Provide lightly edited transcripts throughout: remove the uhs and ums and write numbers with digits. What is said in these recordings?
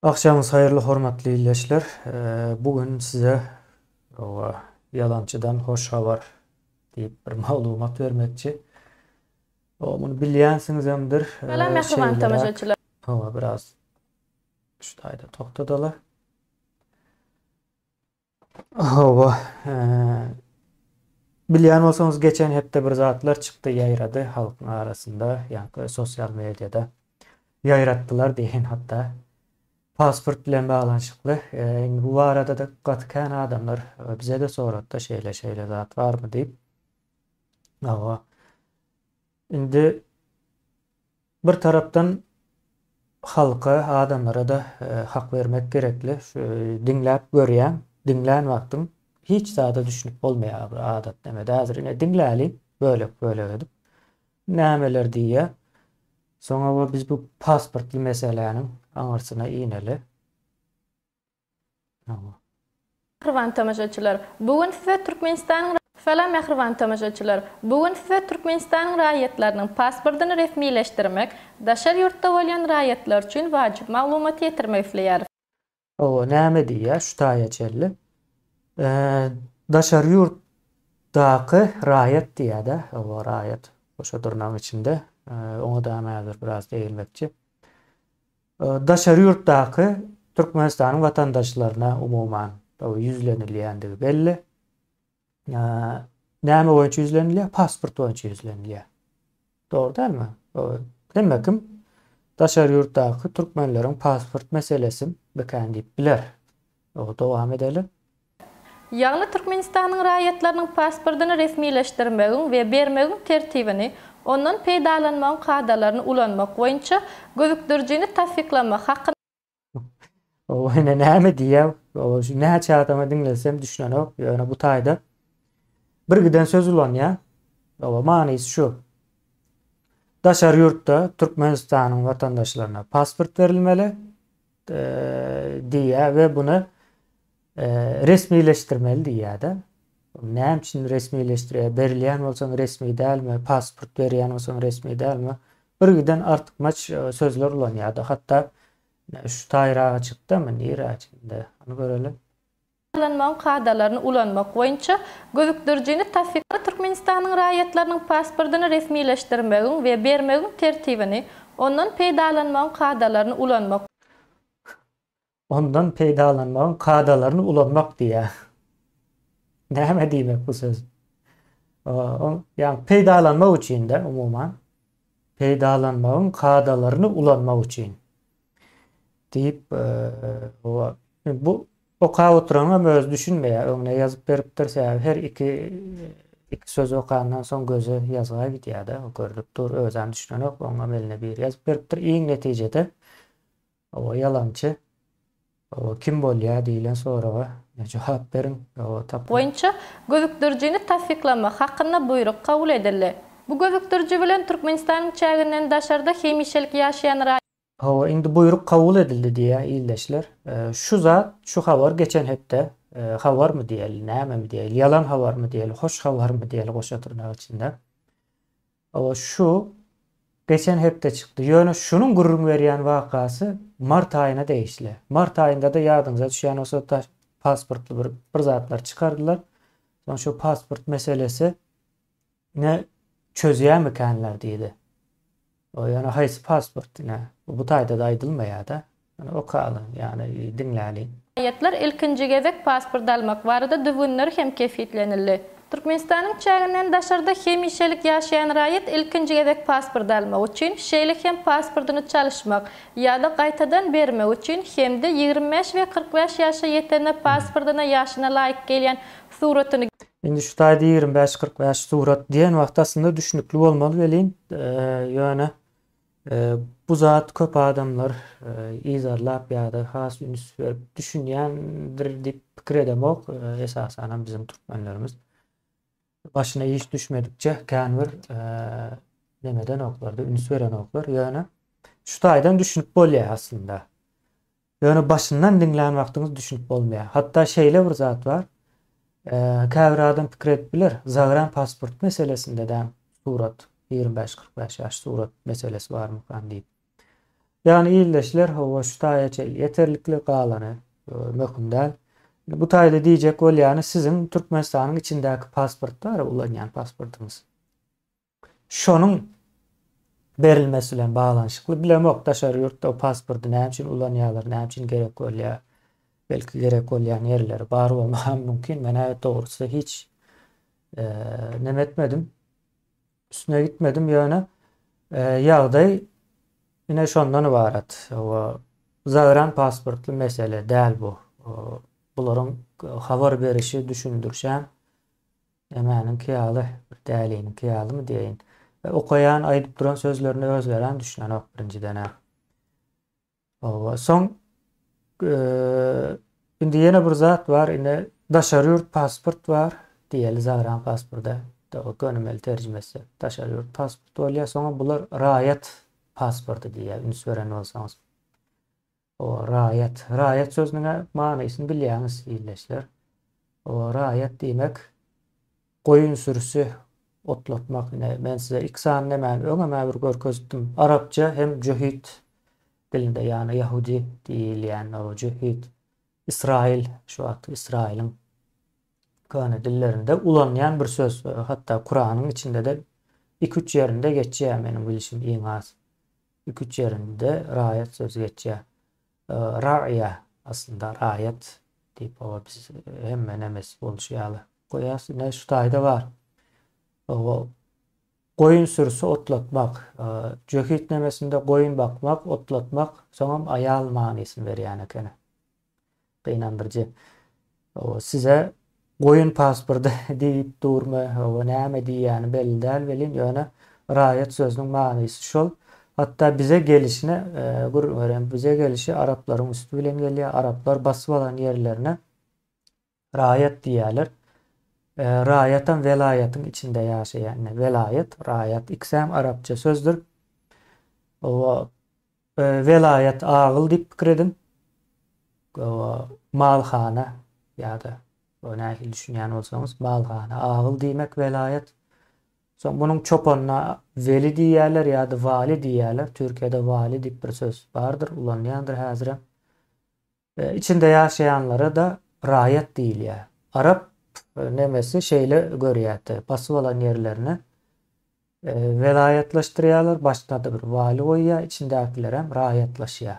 Agşamyňyz haýyrly hormatly ildeşler. Bu gün size ýalançydan hoş habar diýip bir maglumat bermekçi. O muny bilýänsiňizemdir. Salam mähriban tomaşaçylar. Hawa biraz şu taýda togtadaly. Hawa. Bilýän bolsaňyz geçen hepde bir zatlar çykdy, ýaýrady halkyň arasynda, ýaňky sosial mediada ýaýratdylar diýen hatda. Pasport bilen baglanyşykly. Indi bu barada-da gaty kän adamlar bize-de sorady-da, şeýle-şeýle zat barmy diýip. Hawa. Indi Bir tarapdan halka, adamlara-da hak bermek gerekli. Şu diňläp görýäň, diňlän wagtyň hiç zada düşünip bolmaýar bir adat nemede. Häzir ine diňläliň bölek-bölek edip. Nämeler diýýär. Soňra biz bu pasportly meseläniň aňyrsyna ineli. Mähriban tomaşaçylar! Bu gün size Türkmenistanyň Salam mähriban tomaşaçylar! Bu gün size Türkmenistanyň raýatlarynyň pasportyny resmileşdirmek, daşary ýurtda bolýan raýatlar üçin wajyp maglumaty ýetirmek isleýäris. Hawa, näme diýýär şu taýa çenli? Daşary ýurtdaky raýat diýýär-de, hawa, raýat goşa dyrnagyň içinde. Oňa-da häzir biraz degilmekçi. Daşary ýurtdaky Türkmenistanyň watandaşlaryna umuman ýüzlenilýändigi belli. Näme boýunça ýüzlenilýär? Pasport boýunça ýüzlenilýär. Dogry dälmi? Hemme kim daşary ýurtdaky türkmenleriň pasport meselesi bikän diýip biler. Dowam edeli. Ýagny Türkmenistanyň raýatlarynyň pasportyny resmileşdirmegiň we bermegiň tertibini, ondan peýdalanmagyň kadalaryny ulanmak boýunça Gözükdirijini tassyklamak hakynda. O ene näme diýýär? O şu näçe adama diňlesem düşünenok. Ýöne bu taýda bir giden söz ulanýar. O manysy şu. Daşary ýurtda Türkmenistanyň watandaşlaryna pasport berilmeli diýýär we buny Resmileşdirmeli diýýär-de. Näme üçin resmileşdirýär? Berilýän bolsaň resmi dälmi? Pasport berýän bolsaň resmi dälmi? Bir giden artykmaç sözler ulanýar-da. Hatda şu taýraga çykdamy, nirä çykdy? Hany göreli. Ulanmagyň kadalaryny ulanmak boýunça Gözükdirijini tassyk Türkmenistanyň raýatlarynyň pasportyny resmileşdirmegiň we bermegiň tertibini, ondan peýdalanmagyň kadalaryny ulanmak. Ondan peýdalanmagyň kadalaryny ulanmak diýýär. Näme diýmek bu söz? Ýagny peýdalanmak üçin-de umuman peýdalanmagyň kadalaryny ulanmak üçin diýip bu okap oturanam özi düşünmeýär. Öňüne ýazyp beripdir. Sebäbi her iki iki sözi okandan soň gözi ýazga gidýär-de. Görlüp dur, özem düşünenok. Oňam eline biri ýazyp beripdir. Iň netijede Hawa ýalançy. Hawa kim bolýa diýilen soraga jogap beriň. Hawa tapyň. Boýunça Gözükdirijini tassyklamak hakynda buýruk kabul edildi. Bu gözükdiriji bilen Türkmenistanyň çäginden daşarda hemişelik ýaşaýan raýat. Hawa indi buýruk kabul edildi diýýär ildeşler. Şu zat şu habar geçen hepde habarmy diýeli nämemi diýeli ýalan habarmy diýeli hoş habarmy diýeli goşa dyrnak içinde. Hawa, şu geçen hepde çykdy. Ýöne şunuň gürrüň berýän wakasy mart aýyna degişli. Mart aýynda-da ýadyňyza düşýän bolsa daş pasportly bir bir zatlar çykardylar. Soň şu pasport meselesi ne çözýärmikänler diýdi. O ýöne haýsy pasport ine bu taýda-da aýdylmaýar-da. Ýöne okalyň, ýagny diňläliň. Raýatlar ilkinji gezek pasport almak barada düzgünler hem kesgitlenildi. Türkmenistanyň çäginden daşarda hemişelik ýaşaýan raýat ilkinji gezek pasport almak üçin, şeýle hem pasportyny çalyşmak ýa-da gaýtadan bermek üçin hem-de 25 we 45 ýaşa ýetende pasportyna ýaşyna laýyk gelýän suratyny Indi şu taýda 25, 45 surat diýen wagty aslynda düşnükli bolmaly welin, ýöne Bu zat köp adamlar yzarlap ýa-da has üns berip düşünýändir diýip pikir edemok. Esasanam biziň türkmenlerimiz başyna iş düşmedikçe kän bir neme edenoklar-da, üns berenoklar. Ýöne şu taýdan düşünip bolýar aslynda. Ýöne başyndan diňlän wagtyňyz düşünip bolmaýar. Hatda şeýle bir zat bar. Käbir adam pikir edip biler, zagran pasport meselesinde-de surat, 25-45 ýaş surat meselesi barmykan diýip. Ýagny ildeşler hawa şu taýa çenli ýeterlikli galany möhüm däl. Bu taýda diýjek bolýany siziň Türkmenistanyň içindäki pasport bar ulanýan pasportyňyz. Şonuň berilmesi bilen baglanyşykly bilemok daşary ýurtda o pasporty näme üçin ulanýarlar, näme üçin gerek bolýar. Belki gerek bolýan ýerleri bar bolmagy mümkin. Men dogrusy hiç neme etmedim. Üstüne gitmedim ýöne ýagdaý ine şondan ybarat. Zagran pasportly mesele däl bu. Bularyň habar berişi, düşündirişem nemäniňki ýaly, bir däliniňki ýalymy diýeýin. Okaýan, aýdyp duran sözlerine özlerem düşünenok birinjiden-ä. Hawa, soň indi ýene bir zat bar, ine daşary ýurt pasport bar, diýeli zagran pasporda, gönümel terjimesi daşary ýurt pasport bolýar, soňam bular raýat pasporty diýýär, üns beren bolsaňyz. O raýat, raýat sözüniň manysyny bilýäňiz ildeşler. O raýat diýmek Goýun sürüsi otlatmak ine men size ik sany nemäni öňem-ä bir görkezipdim. Arapça hem jöhit dilinde ýagny ýahudi diýilýän o jöhit Ysraýyl şu wagtky Ysraýylyň köne dillerinde ulanylýan bir söz. Hatda Kuranyň içinde-de iki-üç ýerinde geçýär meniň bilşim iň az. Iki-üç ýerinde raýat sözi geçýär. Raýa aslynda raýat diýip oba biz hemme nemesi bolşy ýaly goýýas. Ine şu taýda bar. Oba goýun sürüsi otlatmak. Jöhit nemesinde goýun bakmak, otlatmak, soňam aýal manysyny berýän ekeni. Gynandyryjy. Size goýun pasporty diýip durmy, hawa näme diýýäni belli däl welin, ýöne raýat sözüniň manysy şol. Hatda bize gelişine gürrüň berýän, bize gelişi araplaryň üsti bilen gelýär. Araplar basyp alan ýerlerine raýat diýýärler. Raýatam welaýatyň içinde ýaşaýan. Ine, welaýat, raýat ikisem arapça sözdür. Hawa, Welaýat agyl diýip pikir ediň. Malhana ýa-da nähili düşünýän bolsaňyz, malhana agyl diýmek welaýat. Soň munuň çopanyna weli diýýärler ýa-da wali diýýärler. Türkiýede wali diýip bir söz bardyr, ulanylýandyr häzirem. Içinde ýaşaýanlara-da raýat diýilýär. Arap nemesi şeýle görýärdi, basyp alan ýerlerini Welaýatlaşdyrýarlar, başynada bir wali goýýar, içindäkilerem raýatlaşýar.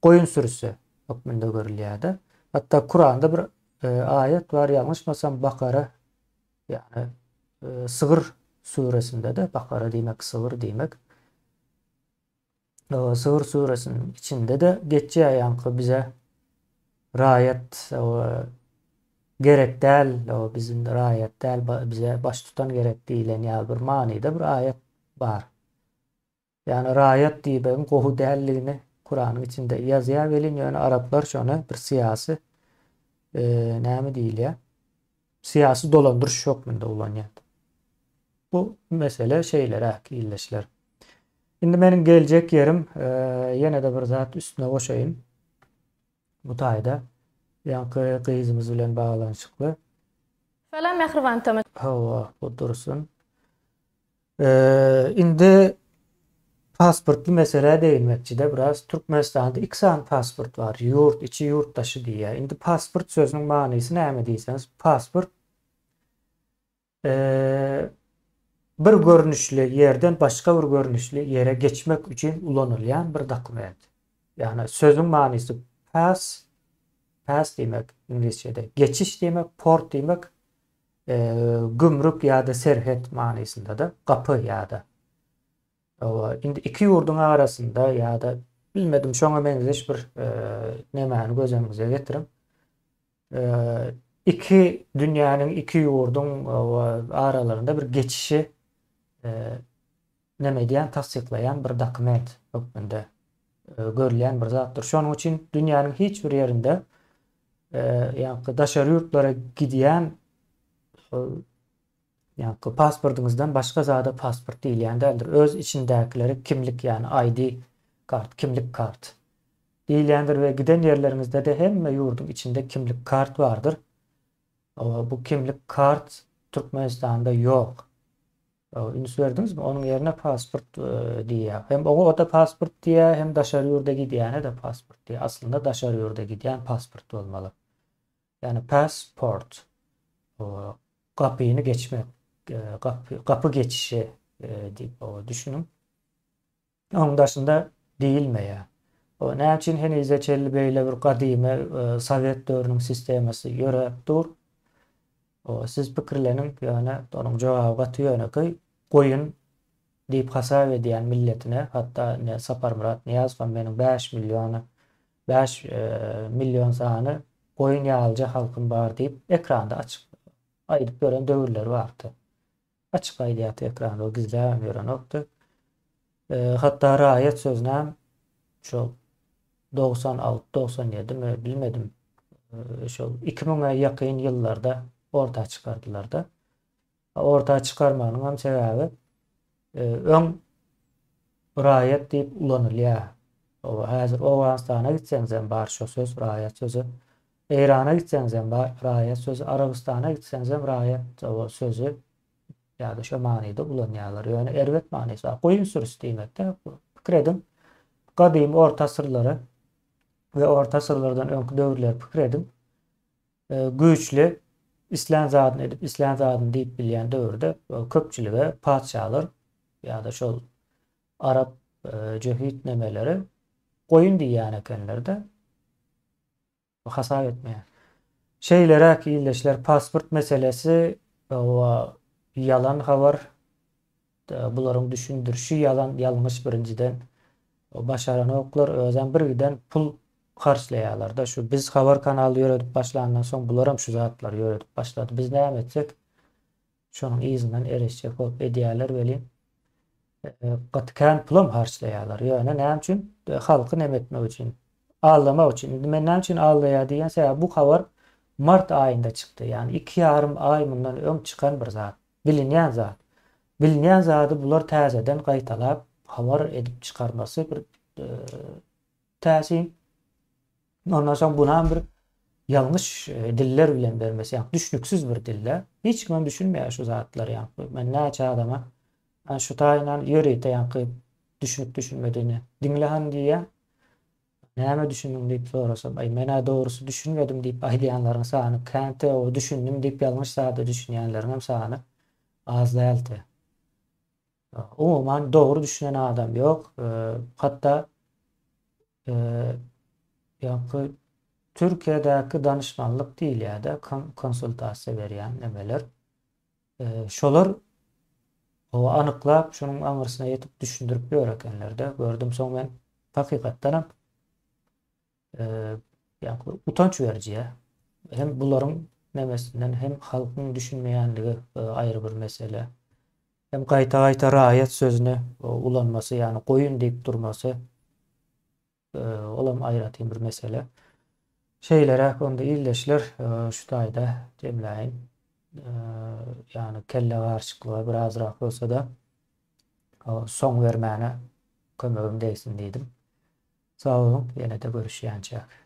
Goýun sürüsi hökmünde görülýär-de. Hatda Kuranda bir aýat bar, ýalňyşmasam Bakara, ýagny Sygyr süresinde-de, Bakara diýmek sygyr diýmek. Sygyr süresiniň içinde-de geçýär ýaňky bize raýat gerek däl, biz indi raýat däl, bize baştutan gerek diýlen ýaly bir manyda bir aýat bar. Ýagny raýat diýmegiň gowy däldigini Kuranyň içinde ýazýar welin, ýöne araplar şony bir syýasy näme diýilýär? Syýasy dolandyryş hökmünde ulanýar. Bu mesele şeýleräk ildeşler. Indi meniň geljek ýerim ýene-de bir zat üstüne goşaýyn. Bu taýda ýaňky gyzymyz bilen baglanyşykly. Salam mähriban tomaşaçylar. Hawa, bu dursun. Indi pasportly meselä deginmekçide biraz. Türkmenistanda iki sany pasport bar. Ýurt içi, ýurt daşy diýýär. Indi pasport sözüniň manysy näme diýseňiz, pasport bir görnüşli ýerden başga bir görnüşli ýere geçmek üçin ulanylýan bir dokument. Ýagny sözüň manysy pass, pass diýmek iňlisçede geçiş diýmek, port diýmek gümrük ýa-da serhet manysynda-da gapy ýa-da indi iki ýurduň arasynda ýa-da bilmedim şoňa meňzeş bir nemäni göz öňüňize getiriň. Iki dünýäniň iki ýurduň aralarynda bir geçişi neme edýän tassyklaýan bir dokument hökmünde görülýän bir zatdyr. Şonuň üçin dünýäniň hiç bir ýerinde ýaňky daşary ýurtlara gidýän ýaňky pasportyňyzdan başga zada pasport diýilýän däldir. Öz içindäkileri kimlik ýagny ID kart, kimlik kart diýilýändir we giden ýerleriňizde-de hemme ýurduň içinde kimlik kart bardyr. Bu kimlik kart Türkmenistanda ýok. Üns berdiňizmi? Onuň ýerine pasport diýýär. Hem oňa-da pasport diýýär, hem daşary ýurda gidýäne-de pasport diýýär. Aslynda daşary ýurda gidýän pasport bolmaly. Ýagny passport gapyny geçmek, gapy, gapy geçişi diýip düşüniň. Onuň daşynda diýilmeýär. O näme üçin henize çenli beýle bir gadymy sowet döwrüniň sistemasy ýöräp dur? O siz pikirleniň, ýöne onuň jogaby gaty ýönekeý. Goýun diýip hasap edýän milletine, hatda ine Saparmyrat Nyýazow hem meniň 5 milliony, 5 million sany goýun ýalyja halkym bar diýip ekranda açyk aýdyp ýören döwürleri bardy. Açyk aýdýardy ekranda, o gizläbem ýörenokdy. Hatda raýat sözünem şol 96, 97 mi bilmedim. Şol 2000-e ýakyn ýyllarda orta çykardylar-da. Orta çykarmagynyň hem sebäbi öň raýat diýip ulanylýar. Häzir Owganystana gitseňiz hem bar şo söz, raýat sözi. Eýrana gitseňiz hem bar raýat sözi, Arabystana gitseňiz hem raýat sözi ýa-da şo manyda ulanýarlar. Ýöne erbet manysy bar. Goýun sürüsi diýmekde. Pikir ediň, gadymy orta asyrlary we orta asyrlardan öňki döwürleri pikir ediň. Güýçli, islän zadyny edip, islän zadyny diýip bilýän döwürde köpçülige patyşalar ýa-da şol arap jöhit nemeleri goýun diýýän ekenler-de. Hasap etmeýär. Şeýleräk ildeşler pasport meselesi ýalan habar. Bularyň düşündirişi ýalan, ýalňyş birinjiden. Başaranoklar, özem birgiden pul harçlaýarlar-da. Şu biz habar kanaly ýöredip başlandan soň bularam şu zatlary ýöredip başlady. Biz näme etsek, Şonuň yzyndan ereşjek bolup edýärler welin, gaty kän pulam harçlaýarlar. Ýöne näme üçin? Halky neme etmek üçin? Aldamak üçin. Indi men näme üçin aldaýar diýýän, sebäbi bu habar mart aýynda çykdy. Ýagny iki ýarym aý mundan öň çykan bir zat. Bilinýän zat. Bilinýän zady bular täzeden gaýtalap habar edip çykarmasy bir täsin. Ondan soň bunam bir ýalňyş diller bilen bermesi, ýagny düşnüksiz bir dilde. Hiç kimem düşünmeýär şu zatlary ýagny. Men näçe adama şu taýyndan ýörite ýagny düşünip düşünmediğini diňle han diýýän. Näme düşündiň diýip sorasam, aý men-ä dogrusy düşünmedim diýip aýdýanlaryň sany känti, o düşündim diýip ýalňyş zada düşünýänleriň hem sany az däldi. Umuman dogry düşünen adam ýok. Hatda ýaňky Türkiýedäki danyşmanlyk diýilýär-de, konsultasiýa berýän nemeler. Şolar o anyklap, şonuň aňyrsyna ýetip düşündirip ýör ekenler-de. Gördüm soň men hakykatdanam ýaňky utanç beriji. Hem bularyň nemesinden, hem halkyň düşünmeýänligi aýry bir mesele. Hem gaýta-gaýta raýat sözüni ulanmasy, ýagny goýun diýip durmasy, olam aýratyn bir mesele. Şeýleräk onda ildeşler, şu taýda jemläýin. Ýagny kelle garyşyklyga birazrak bolsa-da soň bermäne kömegim degsin diýdim. Sag boluň, ýene-de görüşýänçäk.